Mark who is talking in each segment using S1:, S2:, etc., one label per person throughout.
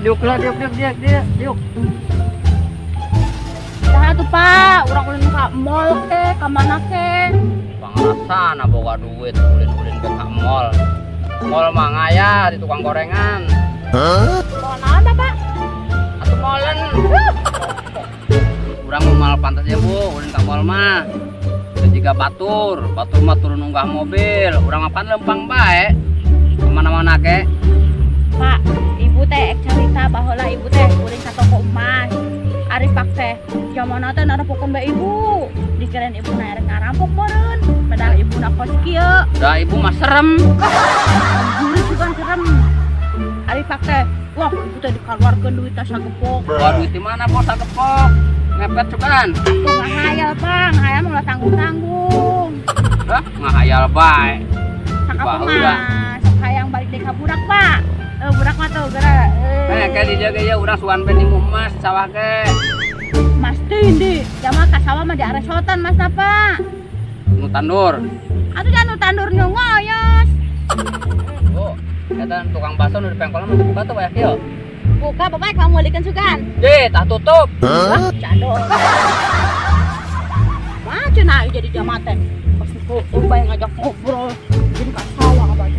S1: Diuk lah, diuk diuk diuk diuk diuk.
S2: Saha tuh Pak, urang ulin ka mall ke, ka mana ke?
S1: Pangrasana boga duit ulin-ulin ke ka mall. Mall mah ngaya di tukang gorengan.
S2: Hah? Mall naon Bapak?
S1: Atuh molen. Urang mah mal pantas ya Bu, ulin ka mall mah. Jika batur, batur mah turun unggah mobil, urang apaan lempang bae. Kemana-mana ke?
S2: Pak, ibu teh cerita baheula ibu teh ulin ka toko emas. Ari pak teh, jamana teh narapokeun bae ibu. Dikirain ibu na erek ngarampok meureun, padahal ibu na kos kieu.
S1: Da ibu mah serem.
S2: Gurih juga serem. Ari pak teh, wah ibu teh dikaluarkeun duit teh sagepok.
S1: Wah duit di mana bos sagepok? Ngepet cukan.
S2: Tuh ngahayal Pak, ngahayal mah ulah tanggung-tanggung.
S1: Hah, ngahayal bae.
S2: Sakap mah, sok hayang balik deui ka budak Pak. Budak mah tuh geura.
S1: Kayak dijaga ya urang suan ben nimu emas sawah ge.
S2: Mas tindi, jama ka sawah mah diaresotan Mas napa?
S1: Nu tandur.
S2: Atuh jangan nu tandur nu ngoyos.
S1: Bu, eta tukang bakso nu di pengkolan mah buka tuh bae kieu.
S2: Buka bapak kamu meulikeun sugan.
S1: Deh, tah tutup.
S2: Wah, jadol. Wah, cenah jadi jama teh. Pas ku bae ngajak ngobrol jadi ka sawah abah.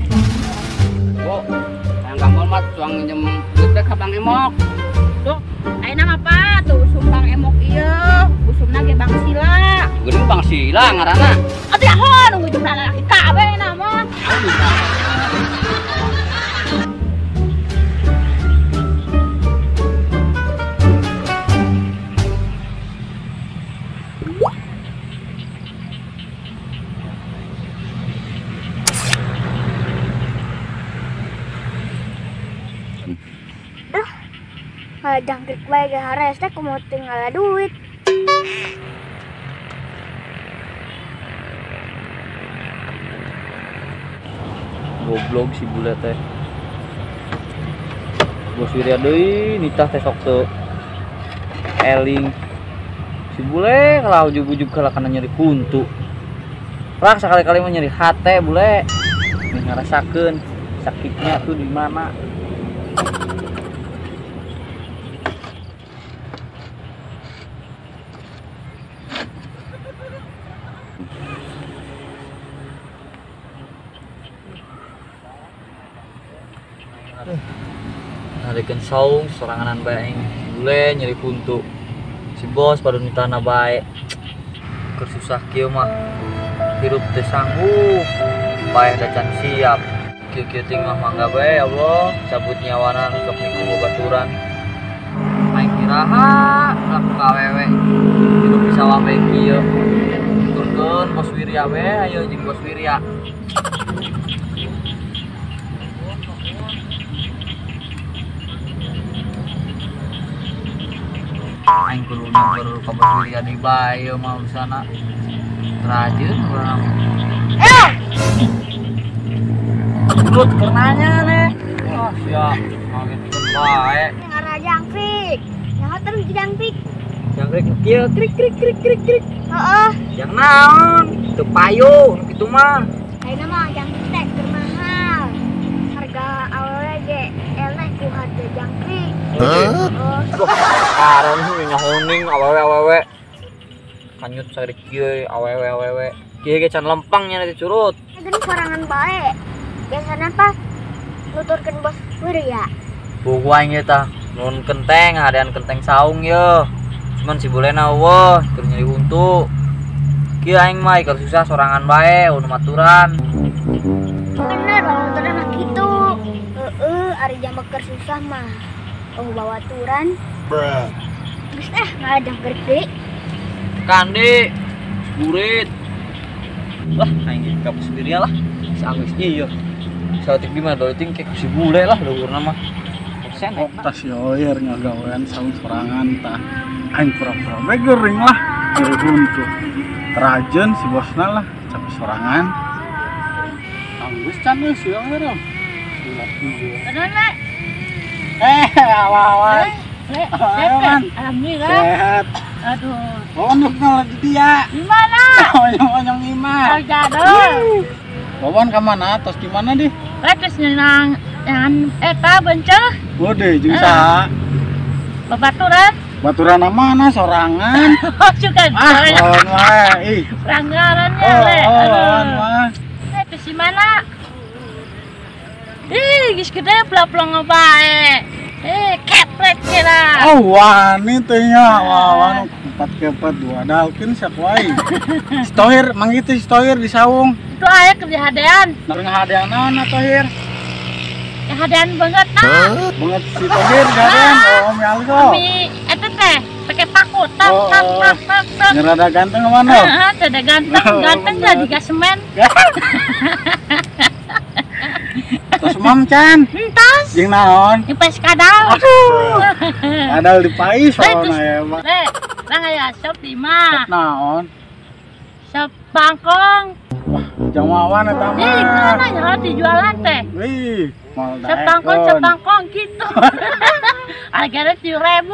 S1: Bu, hayang ka mall mah tuang minjem duit teh ka Bang Emok.
S2: Tuh, ayeuna mah Pak, tuh usum Bang Emok ieu, usumna ge Bang Sila.
S1: Geuning Bang Sila ngaranna.
S2: Atuh yaho nunggu jumlah lalaki kabeh na mah.
S3: Jangkrik bae ge hares teh kumaha teu ngala duit.
S4: Goblok si bule teh. Bos Wirya deui nitah teh sok teu eling. Si bule kalau ujug-ujug kalah kana nyeri huntu. Rak sakali-kali mah nyeri hate bule. Nih ngarasakeun sakitnya tuh di mana. Narikan saung soranganan bae bule nyeri huntu. Si bos pada nitana bae. Keur susah kieu mah hirup teu sanggup. Paeh da can siap. Kieu-kieu ting mah mangga bae ya Allah, cabut nyawana nu sok niku babaturan. Aing iraha laku ka awewe. Hirup di sawah bae kieu. Turkeun bos Wirya we, ayo jeung bos Wirya. Aing kudu nyamper ka bos Wirya deui bae ieu mah urusana. Terajeun urang. Urut keur nanya neh. Wah sia, ngagetkeun bae.
S3: Ngarah jangkrik. Nyaho terus jangkrik.
S4: Jangkrik nu kieu krik krik krik krik krik.
S3: Heeh.
S4: Jang naon? Teu payu nu kitu mah.
S3: Ayeuna mah jangkrik teh keur mahal. Harga awewe ge eleh ku harga jangkrik.
S4: Heeh. Karon nyahoning awewe-awewe. Kanyut saeutik kieu awewe-awewe. Kieu ge can lempang nya teh curut.
S3: Geuning sorangan bae. Biasana apa nuturkeun bos Wirya.
S4: Buku aing ge tah nun kenteng, hadean kenteng saung ye. Cuman si bulena eueuh keur nyeri huntu. Kieu aing mah keur susah sorangan bae eueuh maturan.
S3: Bener, baturan mah kitu. Heeh, ari jam keur susah mah. Oh bawaturan.
S5: Bruh.
S3: Geus ah ngadang deui.
S4: Kandi burit. Lah aing ge ka bos Wirya lah. Sanggeus ieu. Saeutik di mah doiting ke si bule lah luhurna mah.
S5: Oh, tas yoyer ngagawean saung sorangan tah. Aing pura-pura we geuring lah, nyeri huntu. Terajeun si bosna lah, capek sorangan. Anggeus can euy si yoyer.
S2: Bener, Le.
S5: Awas.
S2: Le, alhamdulillah.
S5: Sehat.
S2: Aduh.
S5: Wawan nu di dia.
S2: Di mana?
S5: Onyong-onyong imah.
S2: Jadul.
S5: Wawan ka mana? Tos di mana di?
S2: Terus nyenang Jangan eta benceuh.
S5: Wode jeung saha?
S2: Babaturan.
S5: Baturan mana sorangan?
S2: Oh, juga.
S5: Ah, lawan wae ih.
S2: Ranggarannya le.
S5: Oh, lawan mah.
S2: Eh, di mana? Ih, geus gede plong-plong bae. Eh, keprek kira.
S5: Oh, wani teh nya. Wah, 4 kepet 2 dalkeun sia wae. Si Tohir, mang itu si Tohir di saung.
S2: Itu aya keur dihadean.
S5: Keur ngahadean naon atuh, Hir?
S2: Hadean banget nah.
S5: Banget si Tohir gadean. Oh, Umi Algo.
S2: Umi eta teh pakai paku tak tak tak tak tak.
S5: Rada ganteng mana?
S2: Heeh, rada ganteng, ganteng lah diga semen.
S5: Tos mam can.
S2: Entos.
S5: Jeung naon?
S2: Dipais kadal.
S5: Aduh. Kadal dipais soalna ya, Pak.
S2: Le, lah aya sop di mah.
S5: Sop naon?
S2: Sop bangkong.
S5: Wah, jang wawan eta mah.
S2: Ih, mana nya dijualan teh?
S5: Wih, moal
S2: daek. Sop bangkong gitu. Harganya 7.000.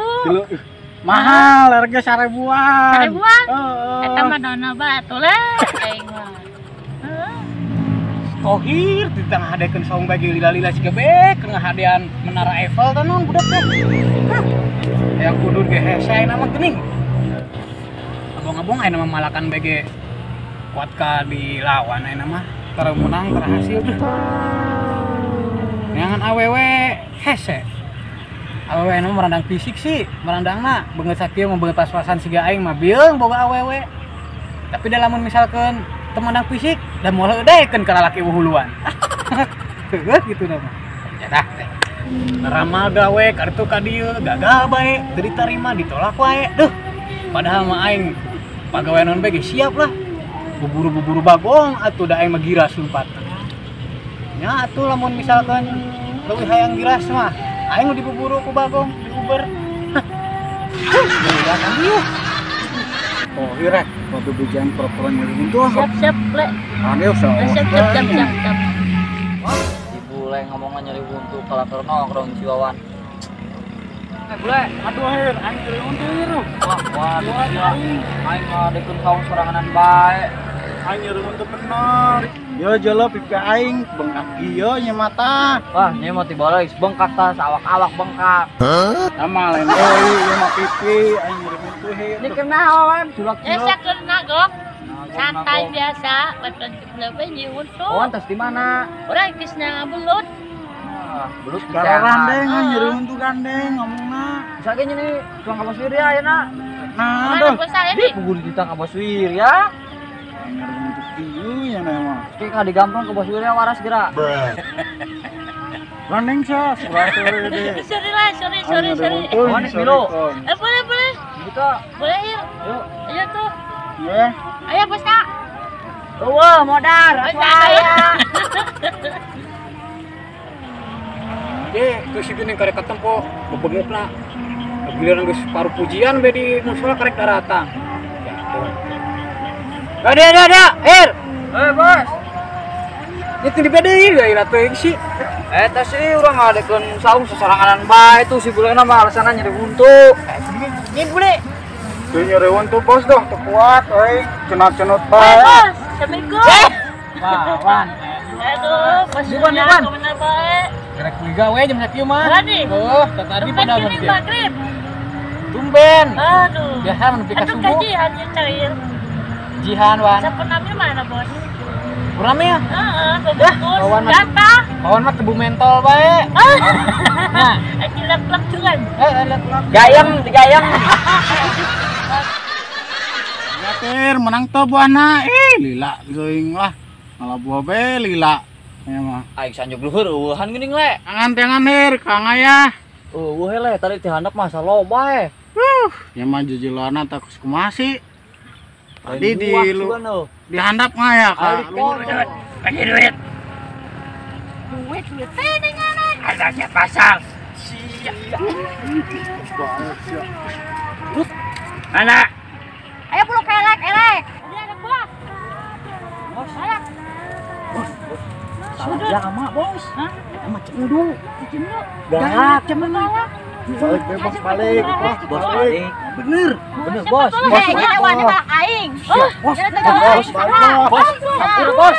S5: Mahal, harga 1.000-an.
S2: 1.000-an? Heeh. Eta mah dona batu le, aing mah.
S6: Tohir di tengah hadekeun saung bagi lila-lila siga bek ngahadean Menara Eiffel teh naon budak teh. Hayang kudur ge hese ayeuna mah geuning. Abong-abong ayeuna mah malakan bege kuat ka dilawan ayeuna mah tara menang tara hasil tuh. Neangan awewe hese. Awewe ayeuna mah merandang fisik sih, merandangna beungeut sakieu mah beungeut pas-pasan siga aing mah bieung boga awewe. Tapi da lamun misalkeun temandang fisik dan moal daekeun ka lalaki huluan. Heuh gitu na mah. Jadah teh. Ramal gawe kartu ka dieu gagal bae, teu ditarima ditolak wae. Duh. Padahal mah aing pagawean naon bae geus siap lah. Buburu-buburu bagong atuh da aing mah giras lumpat. Nya atuh lamun misalkan leuwih hayang giras mah aing dibuburu ku bagong diuber. Heuh, kan ieu.
S5: Oh, irek, waktu bijian pura-pura nyeri buntu.
S2: Siap-siap, Le.
S5: Aduh,
S2: siap, siap, siap, siap, siap.
S4: Si bule ngomongnya nyeri buntu kalau keur nongkrong si Wawan. Eh, bule,
S5: aduh, Hir, aing nyeri buntu, Hir.
S4: Wah, waduh, aing ngadekeun saung soranganan bae.
S5: Aing nyeri buntu bener. Yo jelo pipi aing bengkak ieu nya mata.
S4: Wah, nya mah tiba geus bengkak tah, awak-awak bengkak.
S5: Sama lain deui ieu mah pipi aing nyeri buntu, Hir.
S4: Ini kena Wawan, julak-julak.
S2: Ya kena gok. Santai biasa, badan lebih nyeri buntu.
S4: Wawan tos di mana?
S2: Urang geus belut.
S4: Belut
S5: gandeng nyeri buntu gandeng ngomongna.
S4: Bisa ge nyeni tuang ka Bos Wirya ayeuna.
S5: Nah, aduh.
S4: Di pugul ditang ka Bos Wirya.
S5: Nyeri buntu kieu nya mah.
S4: Ki ka digampang ke Bos Wirya waras geura.
S5: Gandeng sia, sorry deh.
S2: Sorry lah, sorry, sorry, sorry.
S4: Wawan milu.
S2: Eh, boleh, boleh.
S4: Gitu.
S2: Boleh, yuk.
S4: Yuk.
S2: Ayo tuh.
S5: Ya.
S2: Ayo, Bos, Kak.
S4: Eueuh, modar. Atuh aya.
S6: Ye, tuh si geuning karek katempo bebengukna. Giliran geus paru pujian be di musola karek daratang. Ada, ada, ada, Hir.
S4: Eh, Bos.
S6: Ini teu dibedeui deui teuing sih.
S4: Eta sih urang ngadekeun saung sosoranganan bae tuh si bulena mah alasanna nyeri buntu.
S6: Ini bule.
S5: Tuh nyeri buntu bos dong, teu kuat euy, cenat-cenut bae.
S2: Bos, Assalamualaikum.
S6: Wawan.
S2: Aduh, bos.
S6: Bukan, bukan.
S2: Kumaha bae?
S6: Karek beli gawe jam sakieu mah.
S2: Berani.
S6: Oh, tadi pada mun
S2: maghrib.
S6: Tumben.
S2: Aduh.
S6: Biasa mun nepi ka
S2: Aduh,
S6: subuh.
S2: kajian ya cair.
S6: Jihan wan.
S2: Sapunami mana, Bos?
S6: Purnami ya?
S2: Heeh, bungkus.
S6: Wawan mah.
S2: Gantah.
S6: Wawan mah tebu mentol bae. Nah,
S2: dilek-lek juga.
S6: Eh, lek-lek.
S4: Gayem, digayem.
S5: Ya tir, menang teu buahna. Ih, lila geuing lah. Malah buah be lila. Ya mah.
S4: Aing sanjog luhur eueuhan geuning le.
S5: Angan-angan hir, kang aya.
S4: Eueuh le, tadi teh handap mah saloba eh.
S5: Ya mah jejilana tak kumaha sih. Tadi di dihandap mah ya kak.
S1: Bagi duit.
S2: Duit duit teh dengan.
S1: Ada pasal. Siap. Mana?
S2: Ayo pulang ke elek elek. Ini ada buah.
S4: Bos.
S2: Ayo.
S4: Bos, bos. Salah jama, bos.
S2: Hah?
S4: Sama cendu.
S2: Cendu.
S4: Galak,
S2: galak.
S5: Balik bebas balik.
S4: Bos balik. Bener. Bener, bos.
S2: Bos, bos, aing.
S4: Bos, bos, bos, bos, bos.